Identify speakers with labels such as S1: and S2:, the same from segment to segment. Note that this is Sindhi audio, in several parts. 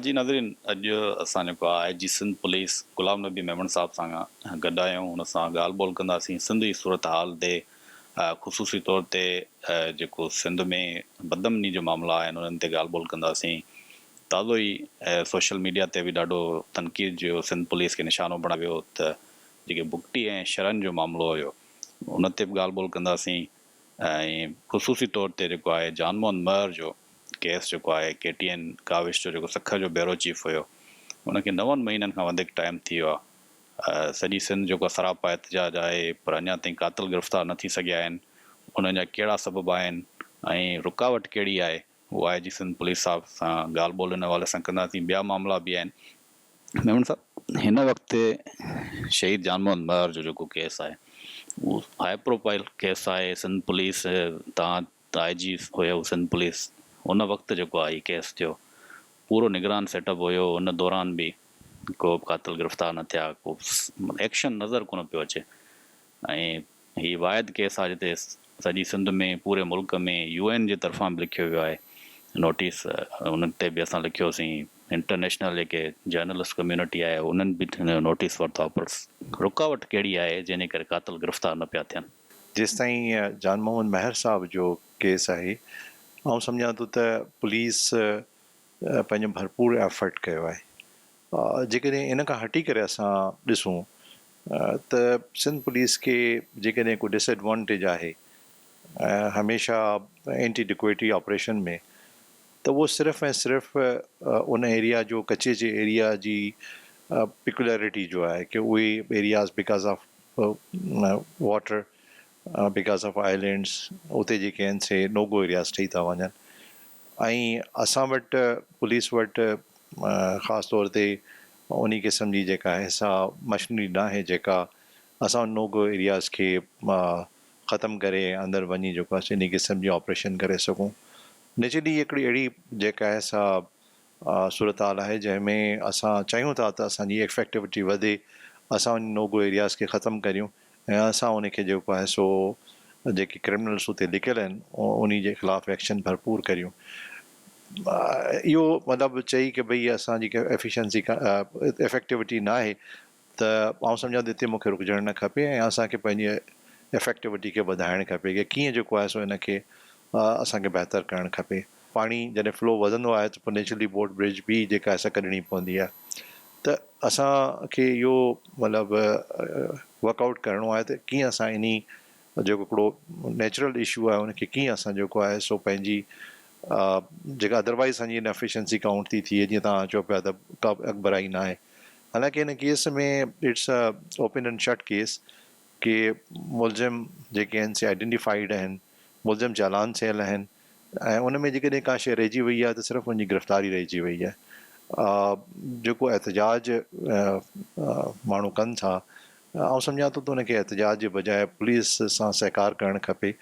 S1: جي ناظرين اڄ اسان جيڪو آء جي سنڌ پوليس غلام نبي ميمڻ صاحب سان گڏ آهيون ان سان ڳالهه ٻولهه ڪنداسين سنڌ جي صورتحال تي خصوصي طور تي جيڪو سنڌ ۾ بدامني جو معاملا آهن انهن تي ڳالهه ٻولهه ڪنداسين تازو ئي سوشل ميڊيا تي به ڏاڍو تنقيد جو سنڌ پوليس کي نشانو بڻايو ويو ته جيڪي بگٽي ۽ شرن جو معاملو هيو ان تي به ڳالهه ٻولهه ڪنداسين ۽ خصوصي طور تي جيڪو آهي جان محمد مهر جو ڪيس جيڪو آهي ڪي ٽي اين ڪاوش جو جيڪو سکر جو بيورو چيف هيو ان کي نون مهينن کان وڌيڪ ٽائيم ٿي ويو آهي سڄي سنڌ جيڪو سراپا احتجاج آهي پر اڃا تائين قاتل گرفتار نه ٿي سگهيا آهن انهن جا ڪهڙا سبب آهن ۽ رڪاوٽ ڪهڙي آهي اهو آء جي سنڌ پوليس صاحب سان ڳالهه ٻولهه ان حوالي سان ڪنداسين ٻيا معاملا به آهن ميمڻ صاحب هن وقت شهيد جان محمد مهر جو جيڪو ڪيس آهي اهو هاء پروفائل ڪيس آهي سنڌ پوليس تان آء جي هيو سنڌ پوليس ان وقت جيڪو آهي هي ڪيس ٿيو پورو نگران سيٽ اپ هيو ان دوران به ڪو به قاتل گرفتار نه ٿيا ڪو ايڪشن نظر ڪونه پيو اچي ۽ هي واحد ڪيس آهي جتي سڄي سنڌ ۾ پوري ملڪ ۾ يو اين جي طرفان به لکيو ويو آهي نوٽيس ان تي به اسان لکيوسين انٽرنيشنل جيڪي جرنلسٽ ڪميونٽي آهي انهن به هن جو نوٽيس ورتو آهي پر رڪاوٽ ڪهڙي آهي جنهن جي ڪري قاتل گرفتار نه پيا ٿين.
S2: جيستائين جان محمد مهر صاحب جو ڪيس آهي آئون سمجهان ٿو ته پوليس پنهنجو ڀرپور ايفرٽ ڪيو آهي جيڪڏهن ان کان هٽي ڪري اسان ڏسون ته سنڌ پوليس کي جيڪڏهن ڪو ڊس ايڊوانٽيج آهي هميشه اينٽي ڊڪوئٽي آپريشن ۾ ته اهو صرف ۽ صرف ان ايريا جو ڪچي جي ايريا جي پيڪولرٽي جو آهي ڪي اهي areas because of water because of islands اتي جيڪي آهن سي نو گو ايرياز ٺهي ٿا وڃن ۽ اسان وٽ پوليس وٽ خاص طور تي انهي قسم جي جيڪا آهي سا مشنري ناهي جيڪا اسان نو گو ايرياز کي ختم ڪري اندر وڃي جيڪو آهي انهي قسم جي آپريشن ڪري سگهون. نيچرلي هڪڙي اهڙي جيڪا آهي سا صورتحال آهي جنهن ۾ اسان چاهيون ٿا ته اسان جي افيڪٽوٽي وڌي اسان انهي نو گو ايرياز کي ختم ڪريون ۽ اسان انهي کي جيڪو آهي سو جيڪي ڪرمنلس اتي لڪيل آهن انهي جي خلاف ايڪشن ڀرپور ڪريون. اهو مطلب چئي ڪه ڀئي اسان جي ايفيشنسي افيڪٽوٽي نه آهي ته آئون سمجهان ٿو اتي مون کي رڪجڻ نه کپي ۽ اسان کي پنهنجي افيڪٽوٽي کي وڌائڻ کپي ڪه ڪيئن جيڪو آهي سو ان کي اسان کي بهتر ڪرڻ کپي. پاڻي جڏهن فلو وڌندو آهي ته پوء نيچرلي بوٽ برج به جيڪا آهي سا ڪڍڻي پوندي آهي ته اسان کي اهو مطلب ورڪ آئوٽ ڪرڻو آهي ته ڪيئن اسان انهي جيڪو هڪڙو نيچرل اشو آهي ان کي ڪيئن اسان جيڪو آهي سو پنهنجي جيڪا ادروائز اسان جي ان افيشنسي ڪائونٽ ٿي ٿئي جيئن توهان چئو پيا ته ڪا به اڳڀرائي ناهي حالانڪه هن case ۾ it's a open and shut case ڪي ملزم جيڪي آهن سي آئيڊينٽيفائيڊ آهن ملزم چالان ٿيل آهن ۽ ان ۾ جيڪڏهن ڪا شيء رهجي وئي آهي ته صرف ان جي گرفتاري رهجي وئي آهي جيڪو احتجاج ماڻهو ڪن ٿا آئون سمجهان ٿو ته ان کي احتجاج جي بجاء پوليس سان سهڪار ڪرڻ کپي.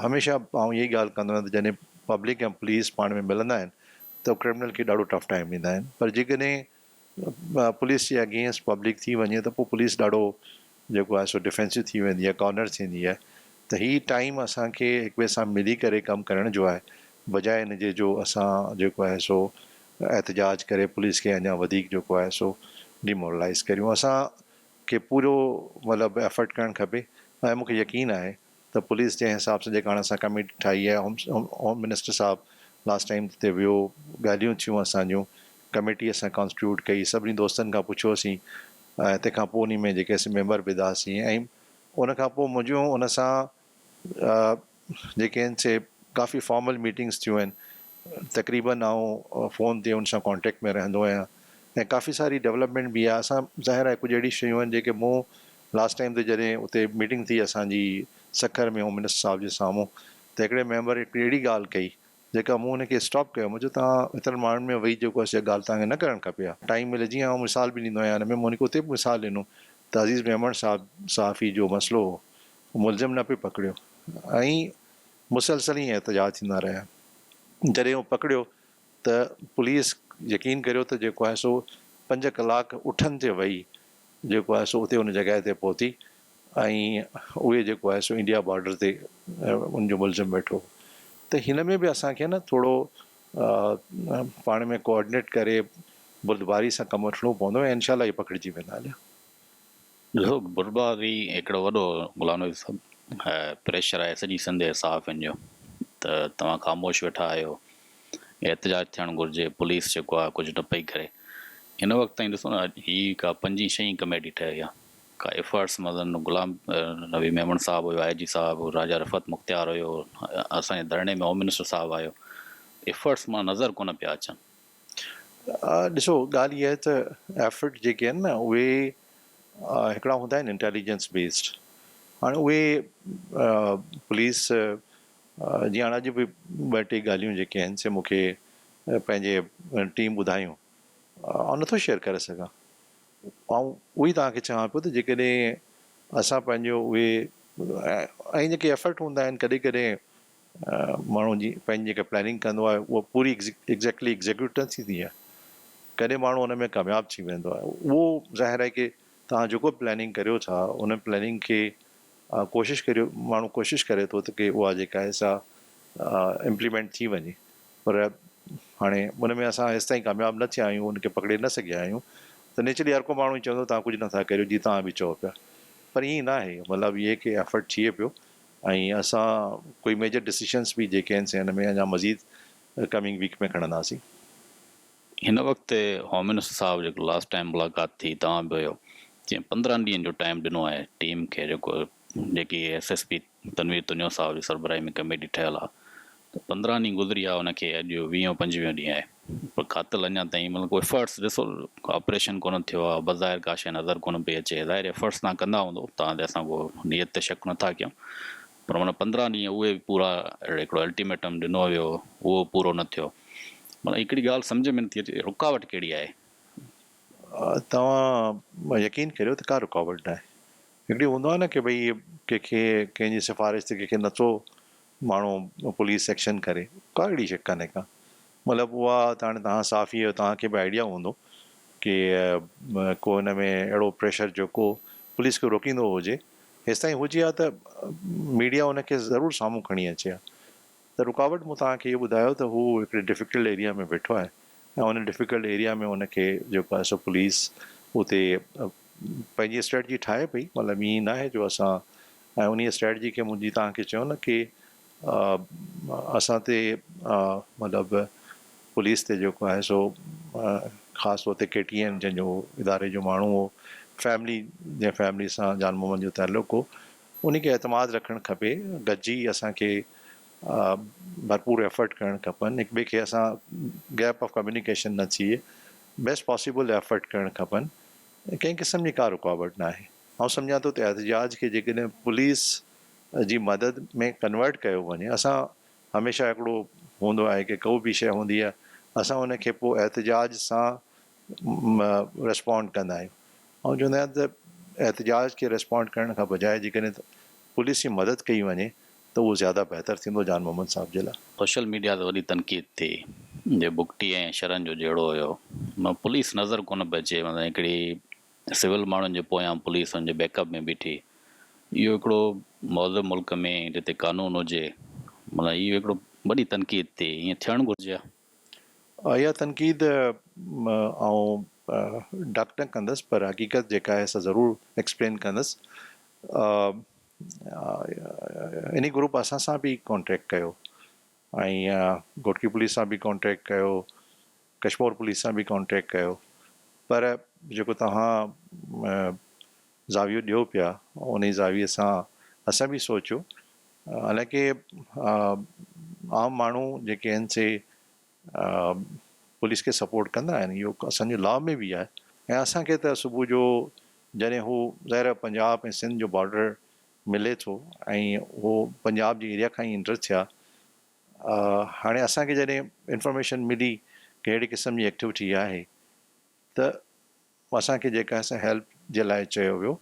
S2: هميشه آئون اها ئي ڳالهه ڪندو آهيان ته جڏهن پبلڪ ۽ پوليس پاڻ ۾ ملندا آهن ته ڪرمنل کي ڏاڍو ٽف ٽائيم ڏيندا آهن پر جيڪڏهن پوليس جي اگينسٽ پبلڪ ٿي وڃي ته پوء پوليس ڏاڍو جيڪو آهي سو ڊفينسو ٿي ويندي آهي ڪارنر ٿيندي آهي ته هي ٽائيم اسان کي هڪ ٻئي سان ملي ڪري ڪم ڪرڻ جو آهي بجاء ان جي جو اسان جيڪو آهي سو احتجاج ڪري پوليس کي اڃا وڌيڪ جيڪو آهي سو ڊيمورلائيز ڪريون اسان کي پورو مطلب ايفرٽ ڪرڻ کپي ۽ مون کي يقين آهي ته پوليس جنهن حساب سان جيڪا هاڻي اسان ڪميٽي ٺاهي آهي هوم منسٽر صاحب لاسٽ ٽائيم تي ويو ڳالهيون ٿيون اسان جون ڪميٽي اسان ڪانسٽيٽيوٽ ڪئي سڀني دوستن کان پڇيوسين ۽ تنهن کان پوء انهي ۾ جيڪي اسين ميمبر وڌاسين ۽ ان کان پوء منهنجون ان سان جيڪي آهن سي ڪافي فارمل ميٽنگس ٿيون آهن تقريبن آئون فون تي ان سان ڪانٽيڪٽ ۾ رهندو آهيان ۽ ڪافي ساري ڊولپمينٽ به آهي اسان ظاهر آهي ڪجهه اهڙي شيون آهن جيڪي مون لاسٽ ٽائيم تي جڏهن اتي ميٽنگ ٿي اسان جي سکر ۾ هوم منسٽر صاحب جي سامهون ته هڪڙي ميمبر هڪڙي اهڙي ڳالهه ڪئي جيڪا مون هن کي اسٽاپ ڪيو مون چيو توهان ايترن ماڻهن ۾ ويهي جيڪو آهي سو اها ڳالهه توهان کي نه ڪرڻ کپي ها ٽائيم ملي جيئن آئون مثال به ڏيندو آهيان هن ۾ مون هن کي اتي به مثال ڏنو ته عزيز ميمڻ صاحب صحافي جو مسئلو هو ملزم نه پئي پڪڙيو ۽ مسلسل ائين احتجاج ٿيندا رهيا. جڏهن اهو پڪڙيو ته پوليس يقين ڪريو ته جيڪو آهي سو پنج ڪلاڪ اٺن تي وئي جيڪو آهي سو اتي ان جڳهه تي پهتي ۽ اهي جيڪو آهي سو انڊيا بارڊر تي ان جو ملزم ويٺو هو ته هن ۾ به اسان کي نه ٿورو پاڻ ۾ ڪوآرڊينيٽ ڪري بردباري سان ڪم وٺڻو پوندو ۽ انشاء الله اهي پڪڙجي ويندا هليا.
S1: ڏسو بردباري هڪڙو وڏو غلام نبي صاحب پريشر آهي سڄي سنڌ جي صحافين جو ته توهان خاموش ويٺا آهيو احتجاج ٿيڻ گهرجي پوليس جيڪو آهي ڪجهه نه پئي ڪري هن وقت تائين ڏسو نه هي ڪا پنجين ڇهين ڪميٽي ٺهي آهي ڪا ايفرٽس مثلاً غلام نبي ميمڻ صاحب هيو، آء جي صاحب، راجا رفعت مختيار هيو، اسان جي ڌرڻي ۾ هوم منسٽر صاحب آيو، ايفرٽس مان نظر ڪونه پيا اچن.
S2: ڏسو ڳالهه اها آهي ته ايفرٽ جيڪي آهن نه اهي هڪڙا هوندا آهن انٽيليجنس بيسڊ هاڻي اهي پوليس جيئن هاڻي اڄ به ٻه ٽي ڳالهيون جيڪي آهن سي مون کي پنهنجي ٽيم ٻڌايون آئون نٿو شيئر ڪري سگهان آئون اهو ئي توهان کي چوان پيو ته جيڪڏهن اسان پنهنجو اهي ۽ جيڪي ايفرٽ هوندا آهن ڪڏهن ڪڏهن ماڻهو جي پنهنجي جيڪا پلاننگ ڪندو آهي اها پوري ايگزيڪٽلي ايگزيڪيوٽ نه ٿيندي آهي ڪڏهن ماڻهو ان ۾ ڪامياب ٿي ويندو آهي اهو ظاهر آهي ڪي توهان جيڪو پلاننگ ڪريو ٿا ان پلاننگ کي ڪوشش ڪريو ماڻهو ڪوشش ڪري ٿو ته ڪي اها جيڪا آهي سا امپليمينٽ ٿي وڃي پر هاڻي ان ۾ اسان هيستائين ڪامياب نه ٿيا آهيون، ان کي پڪڙي نه سگهيا آهيون ته نيچرلي هر ڪو ماڻهو ائين چوندو توهان ڪجهه نه ٿا ڪريو جيئن توهان به چئو پيا پر ائين ناهي مطلب اهي ڪي ايفرٽ ٿئي پيو ۽ اسان ڪوئي ميجر ڊسيشنس به جيڪي آهن سي ان ۾ اڃا مزيد ڪمنگ ويڪ ۾ کڻنداسين.
S1: هن وقت هوم منسٽر صاحب جيڪو لاسٽ ٽائيم ملاقات ٿي توهان به هيو جنهن 15 ڏينهن جو ٽائيم ڏنو آهي ٽيم کي جيڪو جيڪي S S P Tanveer Tunio صاحب جي سربراهي ۾ ڪميٽي ٺهيل آهي ته 15 ڏينهن گذري ويا ان کي اڄ ويهون پنجويهون ڏينهن آهي پر قاتل اڃا تائين مطلب ڪو افرٽس ڏسو آپريشن ڪونه ٿيو آهي بظاهر ڪا شيء نظر ڪونه پئي اچي ظاهر افرٽس تان ڪندا هوندو تان تي اسان ڪو نيت تي شڪ نٿا ڪيون پر معنيٰ 15 ڏينهن اهي به پورا هڪڙو الٽيميٽم ڏنو ويو اهو پورو نه ٿيو معنيٰ هڪڙي ڳالهه سمجهه ۾ نٿي اچي رڪاوٽ ڪهڙي آهي؟
S2: توهان يقين ڪريو ته ڪا رڪاوٽ ناهي هڪڙي هوندو آهي نه ڪي ڀئي ڪنهن کي ڪنهن جي سفارش تي ڪنهن کي نٿو ماڻهو پوليس ايڪشن ڪري ڪا اهڙي شيء ڪانهي ڪا مطلب اها ته هاڻي توهان صحافي آهيو توهان کي به آئيڊيا هوندو ڪي ڪو هن ۾ اهڙو پريشر جيڪو پوليس کي روڪيندو هجي هيستائين هجي ها ته ميڊيا ان کي ضرور سامهون کڻي اچي ها ته رڪاوٽ مون توهان کي اهو ٻڌايو ته هو هڪڙي ڊفيڪلٽ ايريا ۾ ويٺو آهي ۽ ان ڊفيڪلٽ ايريا ۾ ان کي جيڪو آهي سو پوليس اتي پنهنجي اسٽريٽجي ٺاهي پئي مطلب ائين ناهي جو اسان ۽ انهي اسٽريٽجي کي مون جي توهان کي چيو نه ڪي اسان تي مطلب پوليس تي جيڪو آهي سو خاص طور تي ڪي ٽي اين جنهن جو اداري جو ماڻهو هو فيملي جنهن فيملي سان جان محمد جو تعلق هو انهي کي اعتماد رکڻ کپي گڏجي اسان کي ڀرپور ايفرٽ ڪرڻ کپن هڪ ٻئي کي اسان گيپ آف ڪميونيڪيشن نه ٿئي بيسٽ پاسيبل ايفرٽ ڪرڻ کپن ڪنهن قسم جي ڪا رڪاوٽ ناهي. آئون سمجهان ٿو ته احتجاج کي جيڪڏهن پوليس جي مدد ۾ ڪنورٽ ڪيو وڃي اسان هميشه هڪڙو هوندو آهي ڪي ڪو به شيء هوندي آهي اسان ان کي پوء احتجاج سان ريسپونڊ ڪندا آهيون آئون چوندو آهيان ته احتجاج کي ريسپونڊ ڪرڻ کان بجاء جيڪڏهن پوليس جي مدد ڪئي وڃي ته اهو زياده بهتر ٿيندو جان محمد صاحب جي لاء.
S1: سوشل ميڊيا تي وڏي تنقيد ٿي جي بگٽي ۽ شرن جو جهيڙو هيو معنيٰ پوليس نظر ڪونه پئي اچي معنيٰ هڪڙي سول ماڻهن جي پويان پوليس ان جي بيڪ اپ ۾ بيٺي اهو هڪڙو مهذب ملڪ ۾ جتي قانون هجي معنيٰ اهو هڪڙو وڏي تنقيد ٿي ائين ٿيڻ گهرجي ها.
S2: اها تنقيد آئون ڊڪ نه ڪندس پر حقيقت جيڪا آهي سا ضرور ايڪسپلين ڪندس. انهي گروپ اسان سان به ڪانٽيڪٽ ڪيو ۽ گهوٽڪي پوليس سان به ڪانٽيڪٽ ڪيو ڪشمور پوليس سان به ڪانٽيڪٽ ڪيو پر جيڪو توهان زاويو ڏيو پيا انهي زاويي سان اسان به سوچيو حالانڪه عام ماڻهو جيڪي آهن سي پوليس کي سپورٽ ڪندا آهن اهو اسان جي لا ۾ به آهي ۽ اسان کي ته صبح جو جڏهن هو ظاهر آهي پنجاب ۽ سنڌ جو بارڊر ملي ٿو ۽ هو پنجاب جي ايريا کان ئي انٽر ٿيا هاڻي اسان کي جڏهن انفارميشن ملي ڪي اهڙي قسم جي ايڪٽيوٽي آهي ته اسان کي جيڪا آهي سا هيلپ جي لاء چيو ويو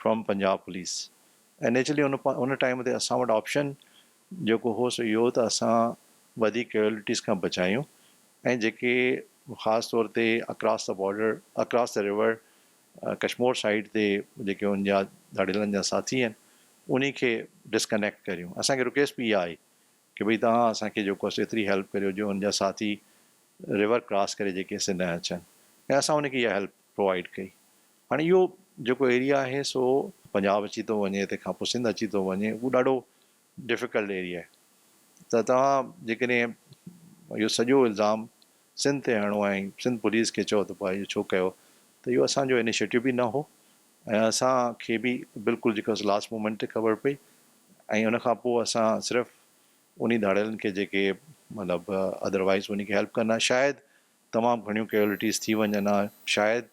S2: from Punjab police ۽ naturally in in time تي اسان وٽ آپشن جيڪو هو سو اهو هو ته اسان وڌيڪ ڪيولٽيز کان بچايون ۽ جيڪي خاص طور تي across the border across the river Kashmore side تي جيڪي ان جا ڌاڙيلن جا ساٿي آهن انهي کي ڊسڪنيڪٽ ڪريون اسان کي رڪويسٽ به اها آئي. ڪي ڀئي توهان اسان کي جيڪو آهي سو ايتري هيلپ ڪريو جو هن جا ساٿي ريور ڪراس ڪري جيڪي سي نه اچن ۽ اسان ان کي اها هيلپ پرووائيڊ ڪئي. هاڻي اهو جيڪو ايريا آهي سو پنجاب اچي ٿو وڃي تنهن کان پوء سنڌ اچي ٿو وڃي اهو ڏاڍو ڊفيڪلٽ ايريا آهي ته توهان جيڪڏهن اهو سڄو الزام سنڌ تي هڻو ۽ سنڌ پوليس کي چئو ته ڀائي اهو ڇو ڪيو ته اهو اسان جو انيشيٽو به نه هو ۽ اسان کي به بلڪل جيڪو لاسٽ مومينٽ تي خبر پئي ۽ ان کان پوء اسان صرف انهي ڌاڙيلن کي جيڪي مطلب ادروائيز انهي کي هيلپ ڪن ها شايد تمام گهڻيون ڪيولٽيز ٿي وڃن ها شايد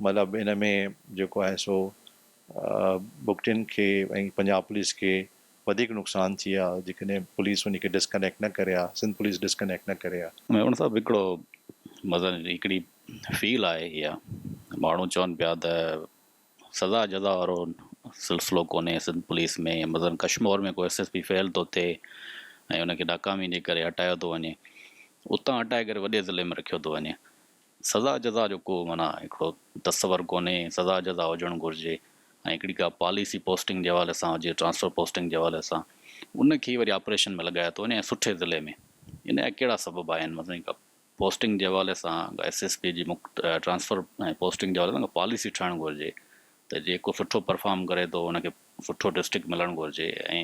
S2: مطلب ان ۾ جيڪو آهي سو بگٽين کي ۽ پنجاب پوليس کي وڌيڪ نقصان ٿئي ها جيڪڏهن پوليس انهي کي ڊسڪنيڪٽ نه ڪري ها سنڌ پوليس ڊسڪنيڪٽ نه ڪري ها.
S1: ميمڻ صاحب هڪڙو مثلا هڪڙي فيل آهي اها ماڻهو چون پيا ته سزا جزا وارو سلسلو ڪونهي سنڌ پوليس ۾ مثلا ڪشمور ۾ ڪو ايس ايس پي فيل ٿو ٿئي ۽ ان کي ناڪامي جي ڪري هٽايو ٿو وڃي اتان هٽائي ڪري وڏي ضلعي ۾ رکيو ٿو وڃي سزا جزا جو ڪو معنيٰ هڪڙو تصور ڪونهي سزا جزا هجڻ گهرجي ۽ هڪڙي ڪا پاليسي پوسٽنگ جي حوالي سان هجي ٽرانسفر پوسٽنگ جي حوالي سان ان کي وري آپريشن ۾ لڳايو ٿو وڃي ۽ سٺي ضلعي ۾ ان جا ڪهڙا سبب آهن مثلا ڪا پوسٽنگ جي حوالي سان ايس ايس پي جي ٽرانسفر ۽ پوسٽنگ جي حوالي سان پاليسي ٺهڻ گهرجي ته جيڪو سٺو پرفارم ڪري ٿو ان کي سٺو ڊسٽرڪٽ ملڻ گهرجي ۽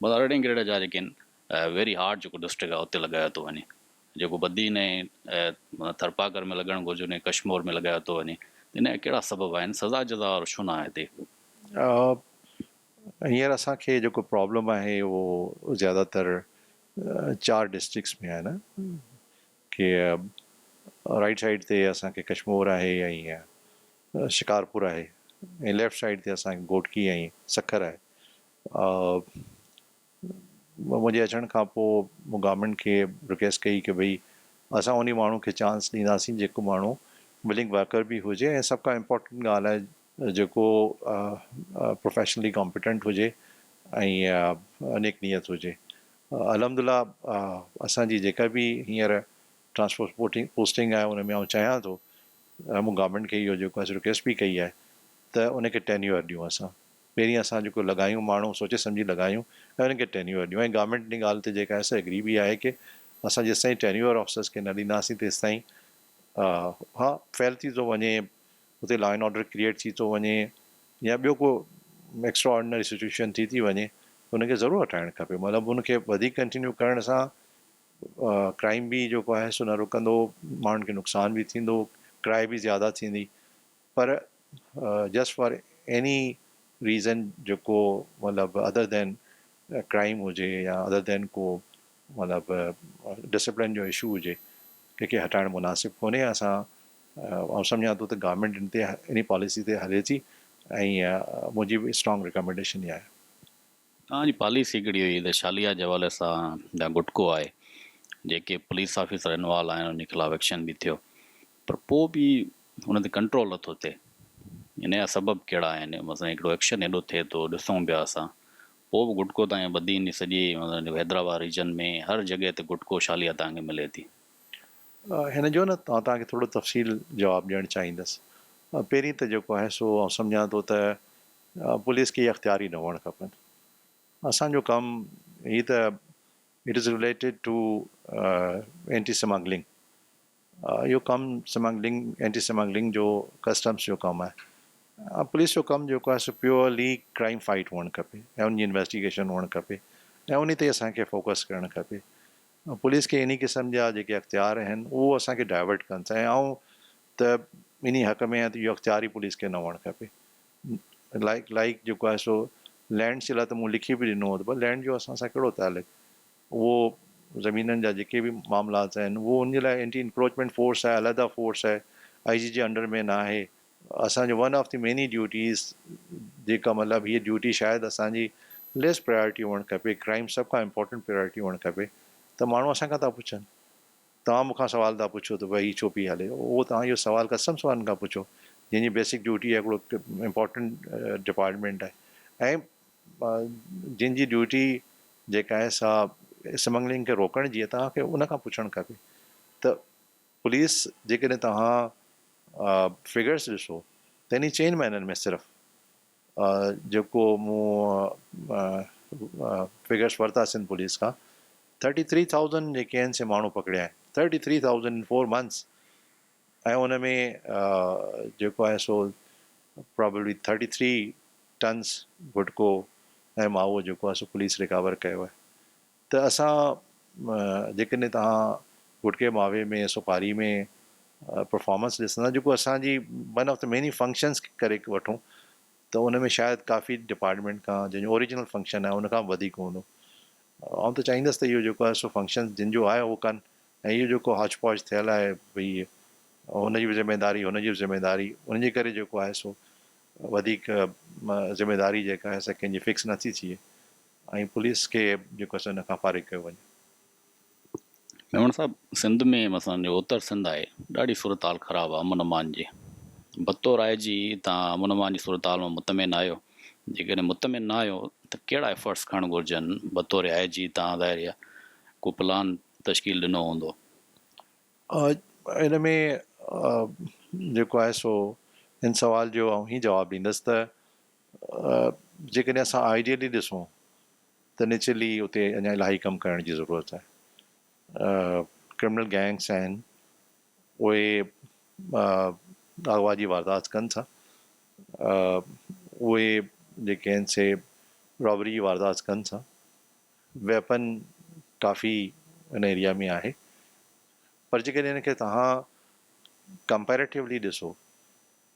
S1: مطلب ارڙهين گريڊ جا جيڪي آهن ويري هارڊ جيڪو ڊسٽرڪٽ آهي اتي لڳايو ٿو وڃي جيڪو بدين ۽ ٿرپاڪر ۾ لڳڻ گهرجي ان کي ڪشمور ۾ لڳايو ٿو وڃي ان جا ڪهڙا سبب آهن سزا جزا وارو ڇو نه آهي هتي؟
S2: هينئر اسان کي جيڪو پرابلم آهي اهو زياده تر چار ڊسٽرڪٽس ۾ آهي نه ڪي رائيٽ سائيڊ تي اسان کي ڪشمور آهي ۽ شڪارپور آهي ۽ ليفٽ سائيڊ تي اسان کي گهوٽڪي ۽ سکر آهي منهنجي اچڻ کان پوء مون گورنمينٽ کي رڪويسٽ ڪئي ڪي ڀئي اسان انهي ماڻهو کي چانس ڏينداسين جيڪو ماڻهو ولنگ ورڪر به هجي ۽ سڀ کان امپورٽنٽ ڳالهه آهي جيڪو پروفيشنلي ڪامپيٽنٽ هجي ۽ نيڪ نيت هجي. الحمدلله اسان جي جيڪا به هينئر ٽرانسپورٽ پوسٽنگ آهي ان ۾ آئون چاهيان ٿو ۽ مون گورنمينٽ کي اهو جيڪو آهي رڪويسٽ به ڪئي آهي ته ان کي ٽينيوئر ڏيون اسان پهرين اسان جيڪو لڳايون ماڻهو سوچي سمجهي لڳايون ۽ انهن کي ٽينيوئر ڏيون ۽ گورنمينٽ ان ڳالهه تي جيڪا آهي سا ايگري به آهي ڪي اسان جيستائين ٽينيوئر آفيسرس کي نه ڏينداسين تيستائين ها فيل ٿي ٿو وڃي اتي لا اينڊ آرڊر ڪريئيٽ ٿي ٿو وڃي يا ٻيو ڪو ايڪسٽرا آرڊنري سچوئيشن ٿي ٿي وڃي ته ان کي ضرور هٽائڻ کپي مطلب ان کي وڌيڪ ڪنٽينيو ڪرڻ سان ڪرائيم به جيڪو آهي سو نه رڪندو ماڻهن کي نقصان به ٿيندو ڪرائي به زياده ٿيندي پر جسٽ فار ايني ريزن جيڪو مطلب ادر دين ڪرائيم هجي يا ادر دين ڪو مطلب ڊسپلن جو اشو هجي ڪنهن کي هٽائڻ مناسب ڪونهي اسان آئون سمجهان ٿو ته گورنمينٽ ان تي انهي پاليسي تي هلي ٿي ۽ منهنجي به اسٽرانگ ريڪمينڊيشن اها آهي.
S1: توهان جي پاليسي ڪهڙي هئي ته شاليا جي حوالي سان جا گٽڪو آهي جيڪي پوليس آفيسر انوالو آهن ان جي خلاف ايڪشن به ٿيو پر پوء به ان تي ڪنٽرول نٿو ٿئي ان جا سبب ڪهڙا آهن مثلا هڪڙو ايڪشن ايڏو ٿئي ٿو ڏسون پيا اسان پوء به گٽڪو تان بدين جي سڄي مطلب حيدرآباد ريجن ۾ هر جڳهه تي گٽڪو شاليا تان کي ملي ٿي.
S2: هن جو نه آئون توهان کي ٿورو تفصيل جواب ڏيڻ چاهيندس. پهرين ته جيڪو آهي سو آئون سمجهان ٿو ته پوليس کي اهي اختيار ئي نه هئڻ کپن. اسان جو ڪم هي ته it is related to anti smuggling اهو ڪم سمگلنگ اينٽي سمگلنگ جو ڪسٽمس جو ڪم آهي پوليس جو ڪم جيڪو آهي سو پيورلي ڪرائيم فائيٽ هئڻ کپي ۽ ان جي انويسٽيگيشن هئڻ کپي ۽ ان تي اسان کي فوڪس ڪرڻ کپي پوليس کي انهي قسم جا جيڪي اختيار آهن اهو اسان کي ڊائيورٽ ڪن ٿا ۽ آئون ته انهي حق ۾ آهيان ته اهو اختيار ئي پوليس کي نه هئڻ کپي لائيڪ لائيڪ جيڪو آهي سو لينڊس جي لاء ته مون لکي به ڏنو هو ته پر لينڊ جو اسان سان ڪهڙو تعلق اهو زمينن جا جيڪي به معاملات آهن اهو ان جي لاء اينٽي انڪروچمينٽ فورس آهي علحده فورس آهي آئي جي جي انڊر ۾ نه آهي اسان جو one of the many duties جيڪا مطلب هيء ڊيوٽي شايد اسان جي ليس پرائرٽي هئڻ کپي ڪرائيم سڀ کان امپورٽنٽ پرائرٽي هئڻ کپي ته ماڻهو اسان کان ٿا پڇن توهان مون کان سوال ٿا پڇو ته ڀئي هي ڇو پئي هلي اهو توهان اهو سوال ڪسٽمس وارن کان پڇو جنهن جي بيسڪ ڊيوٽي آهي هڪڙو امپورٽنٽ ڊپارٽمينٽ آهي ۽ جنهن جي ڊيوٽي جيڪا آهي سا اسمگلنگ کي روڪڻ جي آهي توهان کي ان کان پڇڻ کپي ته پوليس جيڪڏهن توهان فگرس ڏسو ته انهي چئن مهينن ۾ صرف جيڪو مون فگرس ورتا سنڌ پوليس کان 33,000 جيڪي آهن سي ماڻهو پڪڙيا آهن، 33,000 ان 4 منٿس، ۽ ان ۾ جيڪو آهي سو پرابيبلي 33 ٽنس گٽڪو ۽ ماوو جيڪو آهي سو پوليس ريڪور ڪيو آهي. ته اسان جيڪڏهن توهان گٽڪي ماوي ۾ سوپاري ۾ پرفارمنس ڏسندا، جيڪو اسان جي one of the many functions ڪري وٺون، ته ان ۾ شايد ڪافي ڊپارٽمينٽ کان جنهن جو اوريجنل فنڪشن آهي ان کان وڌيڪ هوندو. آئون ته چاهيندس ته اهو جيڪو آهي سو فنڪشنز جن جو آهي اهو ڪن، ۽ اهو جيڪو هاچ پاچ ٿيل آهي ڀئي هن جي به ذميداري هن جي به ذميداري، ان جي ڪري جيڪو آهي سو وڌيڪ ذميداري جيڪا آهي سا ڪنهن جي فڪس نٿي ٿئي ۽ پوليس کي جيڪو آهي سو ان کان فارغ ڪيو وڃي.
S1: ميمڻ صاحب سنڌ ۾ مثلا جو اتر سنڌ آهي ڏاڍي صورتحال خراب آهي امن امان جي، بطور آء جي توهان امن امان جي صورتحال مان مطمئن آهيو؟ جيڪڏهن مطمئن نه آهيو ته ڪهڙا ايفرٽس کڻڻ گهرجن؟ بطور آء جي توهان ظاهر آهي ڪو پلان تشڪيل ڏنو هوندو.
S2: ان ۾ جيڪو آهي سو ان سوال جو آئون هي جواب ڏيندس ته جيڪڏهن اسان آئيڊيلي ڏسون ته نيچرلي اتي اڃا الاهي ڪم ڪرڻ جي ضرورت آهي. ڪرمنل گينگس آهن اهي اغوا جي واردات ڪن ٿا، اهي جيڪي آهن سي رابري جي واردات ڪن ٿا، ويپن ڪافي ان ايريا ۾ آهي، پر جيڪڏهن ان کي توهان ڪمپيريٽولي ڏسو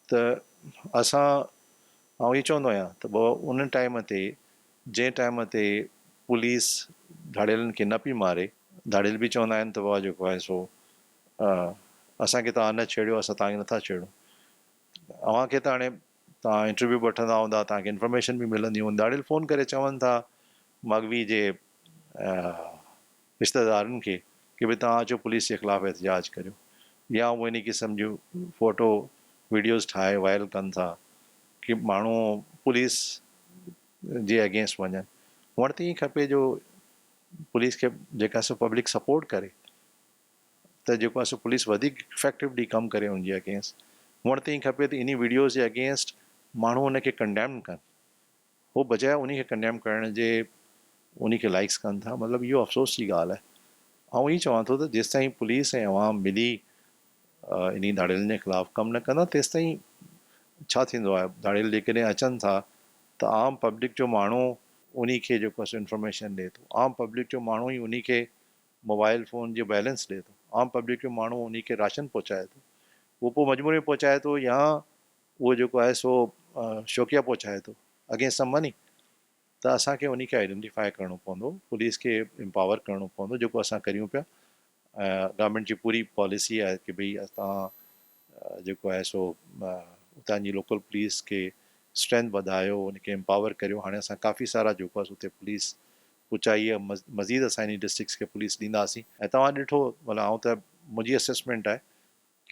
S2: ته اسان، آئون اهو چوندو آهيان ته بابا ان ٽائيم تي جنهن ٽائيم تي پوليس ڌاڙيلن کي نه پئي ماري، ڌاڙيل به چوندا آهن ته بابا جيڪو آهي سو اسان کي توهان نه ڇيڙيو اسان توهان کي نٿا ڇيڙون. اوهان کي ته هاڻي توهان انٽرويو به وٺندا هوندا، توهان کي انفارميشن به ملندي هوندي، ڌاڙيل فون ڪري چون ٿا مغوي جي رشتيدارن کي ڪي ڀئي توهان اچو پوليس جي خلاف احتجاج ڪريو يا اهي انهي قسم جون فوٽو وڊيوز ٺاهي وائرل ڪن ٿا ڪي ماڻهو پوليس جي اگينسٽ وڃن. هئڻ ته ائين کپي جو پوليس کي جيڪا سو پبلڪ سپورٽ ڪري ته جيڪو آهي سو پوليس وڌيڪ افيڪٽولي ڪم ڪري ان جي اگينسٽ. هئڻ ته ائين کپي ته انهي وڊيوز جي اگينسٽ ماڻهو ان کي ڪنڊيم ڪن، هو بجاء انهي کي ڪنڊيم ڪرڻ جي انهي کي لائيڪس ڪن ٿا. مطلب اهو افسوس جي ڳالهه آهي. آئون اهي چوان ٿو ته جيستائين پوليس ۽ عوام ملي انهي ڌاڙيلن جي خلاف ڪم نه ڪندا تيستائين ڇا ٿيندو آهي، ڌاڙيل جيڪڏهن اچن ٿا ته عام پبلڪ جو ماڻهو انهي کي جيڪو آهي سو انفارميشن ڏئي ٿو، عام پبلڪ جو ماڻهو ئي انهي کي موبائل فون جو بيلنس ڏئي ٿو، عام پبلڪ جو ماڻهو انهي کي راشن پهچائي ٿو، اهو پوء مجبوري ۾ پهچائي ٿو يا اهو جيڪو آهي سو شوقيه پهچائي ٿو اگينسٽ سم مني، ته اسان کي انهي کي آئيڊنٽيفائي ڪرڻو پوندو، پوليس کي امپاور ڪرڻو پوندو جيڪو اسان ڪريون پيا ۽ گورنمينٽ جي پوري پاليسي آهي ڪي ڀئي اسان جيڪو آهي سو اتان جي لوڪل پوليس کي اسٽرينٿ وڌايو ان کي امپاور ڪريو. هاڻي اسان ڪافي سارا جيڪو آهي سو اتي پوليس پهچائي آهي، مزيد اسان انهي ڊسٽرڪٽس کي پوليس ڏينداسين. ۽ توهان ڏٺو مطلب آئون ته منهنجي اسيسمينٽ آهي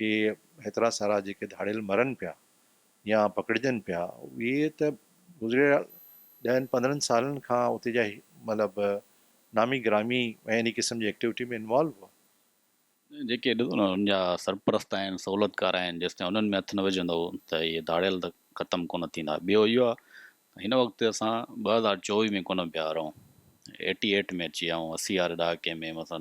S2: ڪي هيترا سارا جيڪي ڌاڙيل مرن پيا يا پڪڙجن پيا اهي ته گذريل ڏهن پندرهن سالن کان اتي جا مطلب نامي گرامي ۽ انهي قسم جي ايڪٽيوٽي ۾ انوالو هئا.
S1: جيڪي ڏسو نه انهن جا سرپرست آهن سهولتڪار آهن جيستائين انهن ۾ هٿ نه وجهندو ته اهي ڌاڙيل ته ختم ڪونه ٿيندا. ٻيو اهو آهي ته هن وقت اسان 2024 ۾ ڪونه پيا رهون، ايٽي ايٽ ۾ اچي ويا آهيون، 80 واري ڏهاڪي ۾ مثلا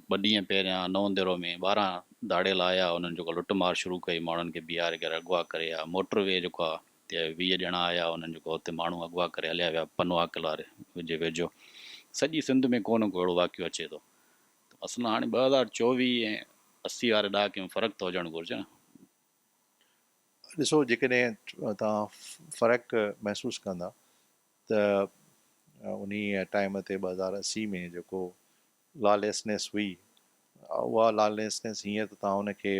S1: ٻه ڏينهن پهريان نئون ديرو ۾ 12 ڌاڙيل آيا، انهن جيڪو لٽ مار شروع ڪئي، ماڻهن کي بيهاري ڪري اغوا ڪري آ موٽر وي جيڪو آ تي 20 ڄڻا آيا، انهن جيڪو اتي ماڻهو اغوا ڪري هليا ويا پنو عاقل واري جي ويجهو. سڄي سنڌ ۾ ڪو نه ڪو اهڙو واقعو اچي ٿو. ته مثلا هاڻي 2024 ۽ 80 واري ڏهاڪي ۾ فرق ته هجڻ گهرجي نه.
S2: ڏسو جيڪڏهن توهان فرق محسوس ڪندا ته انهيء ٽائيم تي 2080 ۾ جيڪو لاليسنيس هئي، اها لاليسنيس هينئر ته توهان ان کي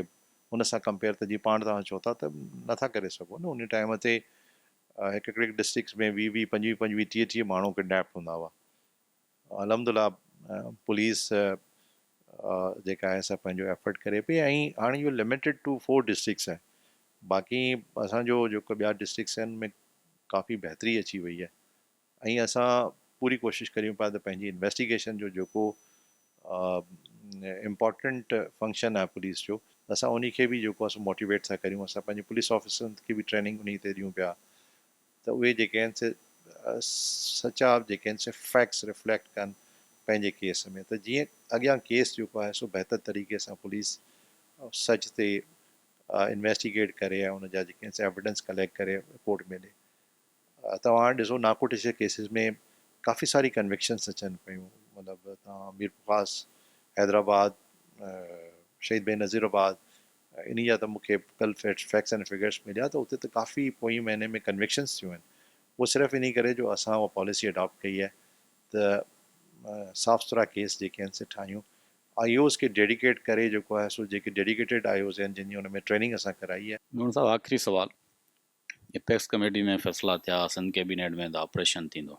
S2: ان سان ڪمپيئر ته جيئن پاڻ توهان چئو ٿا ته نٿا ڪري سگهو نه. انهيء ٽائيم تي هڪ هڪڙي ڊسٽرڪٽس ۾ 20 20 25 25 30 30 ماڻهو ڪڊنيپ هوندا هئا. الحمدلله پوليس جيڪا آهي سا پنهنجو ايفرٽ ڪري پئي ۽ هاڻي اهو لميٽيڊ ٽو 4 ڊسٽرڪٽس آهي، باقي اسان جو جيڪو ٻيا ڊسٽرڪٽس آهن ان ۾ ڪافي بهتري اچي وئي آهي ۽ اسان پوري ڪوشش ڪريون پيا ته پنهنجي انويسٽيگيشن جو جيڪو امپارٽنٽ فنڪشن آهي پوليس جو اسان انهي کي به جيڪو آهي سو موٽيويٽ ٿا ڪريون. اسان پنهنجي پوليس آفيسرن کي به ٽريننگ انهي تي ڏيون پيا ته اهي جيڪي آهن سي سچا جيڪي آهن سي فيڪٽس ريفليڪٽ ڪن، پنهنجي ڪيس ۾ ته جيئن اڳيان ڪيس جيڪو آهي سو بهتر طريقي سان پوليس سچ تي انويسٽيگيٽ ڪري ۽ ان جا جيڪي ايويڊنس ڪليڪٽ ڪري ڪورٽ ۾ ڏي. توهان ڏسو نارڪوٽڪس جي ڪيسز ۾ ڪافي ساري ڪنوڪشنس اچن پيون مطلب توهان ميرپورخاص، حيدرآباد، شهيد بينظير آباد انهي جا ته مون کي ڪل فيڪٽس اينڊ فگرس مليا ته اتي ته ڪافي پوئين مهيني ۾ ڪنوڪشنس ٿيون آهن اهو صرف انهي ڪري جو اسان اها پاليسي اڊاپٽ ڪئي آهي ته صاف سٿرا ڪيس جيڪي آهن سي ٺاهيون آئي اوز کي ڊيڊيڪيٽ ڪري جيڪو آهي سو جيڪي ڊيڊيڪيٽيڊ آئي اوز آهن جن جي ان ۾ ٽريننگ اسان ڪرائي آهي.
S1: ميمڻ صاحب آخري سوال اپيڪس ڪميٽي ۾ فيصلا ٿيا، سنڌ ڪيبينيٽ ۾ ته آپريشن ٿيندو،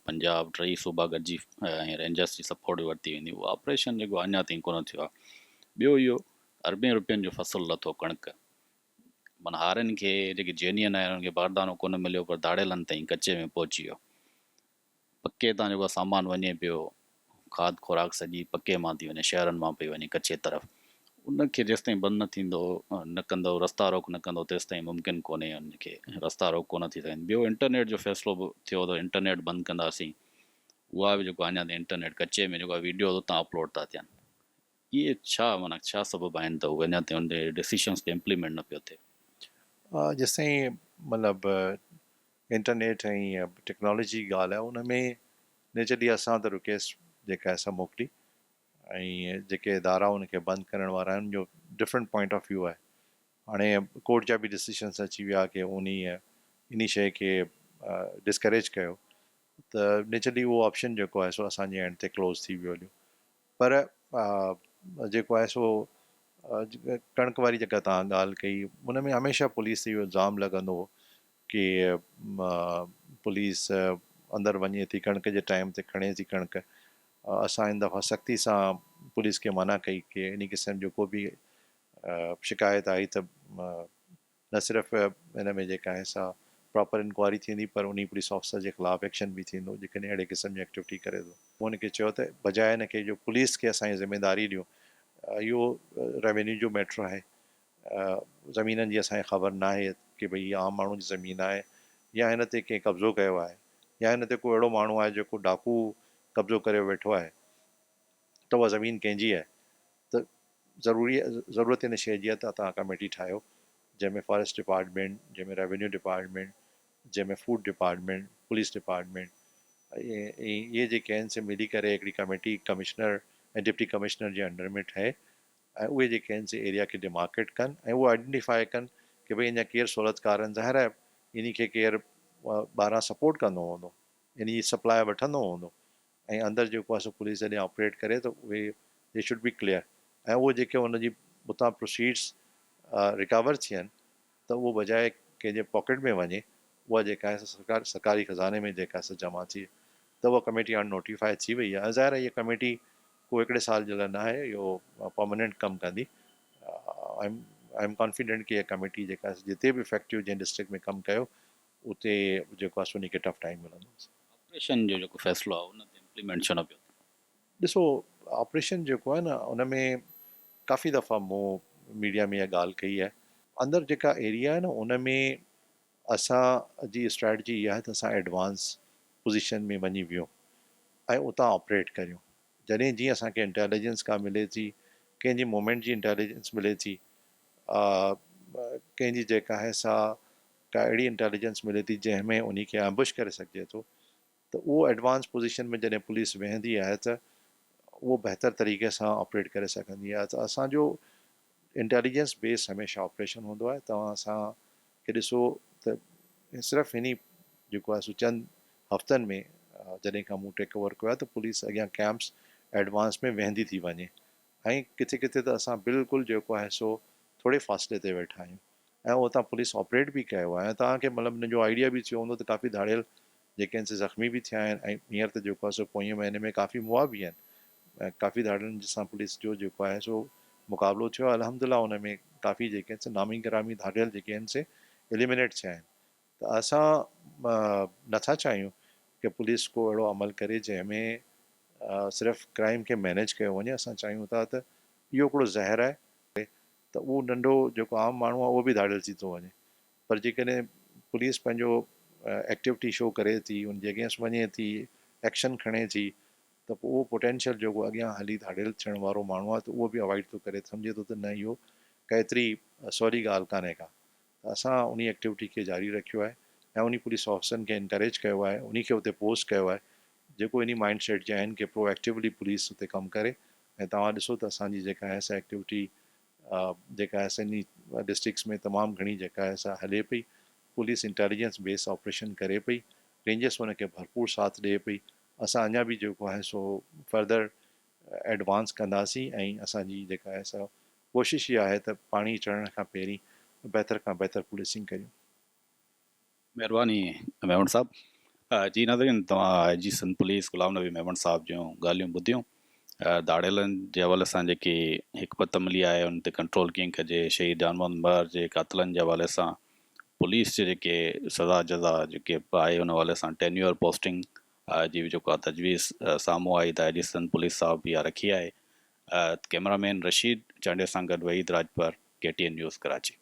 S1: پنجاب ٽئي صوبا گڏجي ۽ رينجرز جي سپورٽ به ورتي ويندي، اهو آپريشن جيڪو اڃا تائين ڪونه ٿيو آهي، ٻيو اهو اربين روپين جو فصل لٿو ڪڻڪ معنيٰ هارين کي جيڪي جينين آهن انهن کي باردانو ڪونه مليو پر ڌاڙيلن تائين ڪچي ۾ پهچي ويو. پڪي تان جيڪو سامان وڃي پيو، کاڌ خوراڪ سڄي پڪي مان ٿي وڃي، شهرن مان پئي وڃي ڪچي طرف، ان کي جيستائين بند نه ٿيندو، نه ڪندو، رستا روڪ نه ڪندو تيستائين ممڪن ڪونهي ان کي رستا روڪ ڪونه ٿي سگهن. ٻيو انٽرنيٽ جو فيصلو به ٿيو ته انٽرنيٽ بند ڪنداسين، اها به جيڪو اڃا تائين انٽرنيٽ ڪچي ۾ جيڪو ويڊيوز اتان اپلوڊ ٿا ٿين، اهي ڇا معنيٰ ڇا سبب آهن ته هو اڃا تائين ان ڊسيشنز تي امپليمينٽ نه پيو ٿئي؟
S2: جيستائين مطلب انٽرنيٽ ۽ ٽيڪنالاجي جي ڳالهه آهي ان ۾ نيچرلي اسان ته رڪيسٽ جيڪا آهي سا موڪلي ۽ جيڪي ادارا ان کي بند ڪرڻ وارا آهن ان جو ڊفرنٽ پوائنٽ آف ويو آهي هاڻي ڪورٽ جا به ڊسيشنس اچي ويا ڪي انهي انهي شيء کي ڊسڪريج ڪيو ته نيچرلي اهو آپشن جيڪو آهي سو اسان جي اينڊ تي ڪلوز ٿي ويو هليو پر جيڪو آهي سو ڪڻڪ واري جيڪا توهان ڳالهه ڪئي ان ۾ هميشه پوليس تي اهو الزام لڳندو هو ڪي پوليس اندر وڃي ٿي ڪڻڪ جي ٽائيم تي کڻي ٿي ڪڻڪ اسان هن دفعا سختي سان پوليس کي منع ڪئي ڪي انهي قسم جو ڪو به شڪايت آئي ته نه صرف ان ۾ جيڪا آهي سا پراپر انڪوائري ٿيندي پر انهي پوليس آفيسر جي خلاف ايڪشن به ٿيندو جيڪڏهن اهڙي قسم جي ايڪٽيوٽي ڪري ٿو. مون ان کي چيو ته بجاء ان کي جو پوليس کي اسان ذميداري ڏيون اهو ريونيو جو ميٽر آهي زمينن جي اسان کي خبر ناهي ڪي ڀئي هي عام ماڻهو جي زمين آهي يا هن تي ڪنهن قبضو ڪيو آهي يا هن تي ڪو اهڙو ماڻهو آهي جيڪو ڊاڪو قبضو ڪريو ويٺو آهي ته اها زمين ڪنهن جي آهي ته ضروري ضرورت ان شيء جي آهي ته توهان ڪميٽي ٺاهيو جنهن ۾ فاريسٽ ڊپارٽمينٽ جنهن ۾ ريونيو ڊپارٽمينٽ جنهن ۾ فوڊ ڊپارٽمينٽ پوليس ڊپارٽمينٽ ۽ اهي جيڪي آهن سي ملي ڪري هڪڙي ڪميٽي ڪمشنر ۽ ڊپٽي ڪمشنر جي انڊر ۾ ٺهي ۽ اهي جيڪي آهن سي ايريا کي ڊيمارڪيٽ ڪن ۽ اهو آئيڊنٽيفائي ڪن ڪي ڀئي اڃا ڪير سهولتڪار آهن ظاهر آهي انهي کي ڪير ٻاهران سپورٽ ڪندو هوندو انهي جي سپلاء وٺندو هوندو ۽ اندر جيڪو آهي سو پوليس جڏهن آپريٽ ڪري ته اهي the should be clear ۽ اهو جيڪي ان جي اتان پروسيڊس ريڪور ٿين ته اهو بجاء ڪنهن جي پاڪيٽ ۾ وڃي اها جيڪا آهي سا سرڪار سرڪاري خزاني ۾ جيڪا آهي سا جمع ٿئي ته اها ڪميٽي هاڻ نوٽيفائي ٿي وئي آهي ۽ ظاهر آهي اها ڪميٽي ڪو هڪڙي سال جي لاء نه آهي اهو پرماننٽ ڪم ڪندي I M confident ڪي اها ڪميٽي جيڪا آهي جتي به افيڪٽو جنهن ڊسٽرڪٽ ۾ ڪم ڪيو اتي جيڪو آهي سو ان کي ٽف ٽائيم ملندو.
S1: آپريشن جو جيڪو فيصلو آهي ان تي امپليمينٽ ڇو نه پيو ٿئي؟
S2: ڏسو آپريشن جيڪو آهي نه ان ۾ ڪافي دفعا مون ميڊيا ۾ اها ڳالهه ڪئي آهي. اندر جيڪا ايريا آهي نه ان ۾ اسان جي اسٽريٽجي اها آهي ته اسان ايڊوانس پوزيشن ۾ وڃي ويهون ۽ اتان آپريٽ ڪريون جڏهن جيئن اسان کي انٽيليجنس ڪا ملي ٿي ڪنهن جي موومينٽ جي انٽيليجنس ملي ٿي ڪنهن جي جيڪا آهي سا ڪا اهڙي انٽيليجنس ملي ٿي جنهن ۾ انهي کي ايمبش ڪري سگهجي ٿو ته اهو ايڊوانس پوزيشن ۾ جڏهن پوليس ويهندي آهي ته اهو بهتر طريقي سان آپريٽ ڪري سگهندي آهي ته اسان جو انٽيليجنس بيس هميشه آپريشن هوندو آهي توهان اسان کي ڏسو ته صرف هني جيڪو آهي سو چند هفتن ۾ جڏهن کان مون ٽيڪ اوور ڪيو آهي ته پوليس اڳيان ڪيمپس ايڊوانس ۾ ويهندي ٿي وڃي ۽ ڪٿي ڪٿي ته اسان بلڪل جيڪو آهي سو ٿوري فاصلي تي ويٺا آهيون ۽ اتان پوليس آپريٽ به ڪيو آهي ۽ توهان کي مطلب ان جو آئيڊيا به ٿيو هوندو ته ڪافي ڌاڙيل جيڪي آهن سي زخمي به ٿيا آهن ۽ هينئر ته جيڪو آهي سو پوئين مهيني ۾ ڪافي مئا به آهن ۽ ڪافي ڌاڙيلن سان پوليس جو جيڪو آهي سو مقابلو ٿيو آهي الحمد لله ان ۾ ڪافي جيڪي آهن سي نامي گرامي ڌاڙيل جيڪي آهن سي ايليمينيٽ ٿيا آهن ته اسان نٿا چاهيون ڪي پوليس ڪو اهڙو عمل ڪري جنهن ۾ صرف ڪرائيم کي مينيج ڪيو وڃي اسان چاهيون ٿا ته اهو هڪڙو زهر آهي ته اهو ننڍو جيڪو عام ماڻهو آهي اهو به ڌاڙيل ٿي ٿو وڃي پر جيڪڏهن پوليس پنهنجو ايڪٽيوٽي شو ڪري ٿي ان جي اگينسٽ وڃي ٿي ايڪشن کڻي ٿي ته پوء اهو پوٽينشل جيڪو اڳيان هلي ڌاڙيل ٿيڻ وارو ماڻهو آهي ته اهو به اوائڊ ٿو ڪري سمجهي ٿو ته نه اهو ڪا ايتري سولي ڳالهه ڪانهي ڪا ته اسان انهي ايڪٽيوٽي کي جاري رکيو آهي ۽ انهي پوليس آفيسرن کي انڪريج ڪيو آهي انهي کي اتي پوسٽ ڪيو آهي جيڪو انهي مائنڊ سيٽ جي آهن ڪي پرو ايڪٽيولي پوليس اتي ڪم ڪري ۽ توهان ڏسو ته اسان جي جيڪا آهي سا ايڪٽيوٽي جيڪا آهي سا انهي ڊسٽرڪٽس ۾ تمام گهڻي جيڪا آهي سا هلي پئي پوليس انٽيليجنس بيس آپريشن ڪري پئي رينجرس ان کي ڀرپور ساٿ ڏئي پئي اسان اڃا به جيڪو آهي سو فردر ايڊوانس ڪنداسين ۽ اسان جي جيڪا آهي سا ڪوشش اها آهي ته پاڻي چڙهڻ کان پهرين بهتر کان بهتر پوليسنگ ڪريون.
S1: مهرباني ميمڻ صاحب. جي ناظرين توهان آء جي سنڌ پوليس غلام نبي ميمڻ صاحب جون ڳالهيون ٻڌيون ڌاڙيلن جي حوالي سان جيڪي حڪمت عملي آهي ان تي ڪنٽرول ڪيئن ڪجي شهيد جان محمد مهر جي قاتلن جي حوالي سان پوليس جي جيڪي سزا جزا جيڪي به آهي ان حوالي سان ٽينيوئر پوسٽنگ جي به جيڪو آهي تجويز سامهون آئي ته آء جي سنڌ پوليس صاحب اها رکي آهي ڪئميرا مين رشيد چانڊيو سان گڏ Waheed Rajpar K T N news Karachi.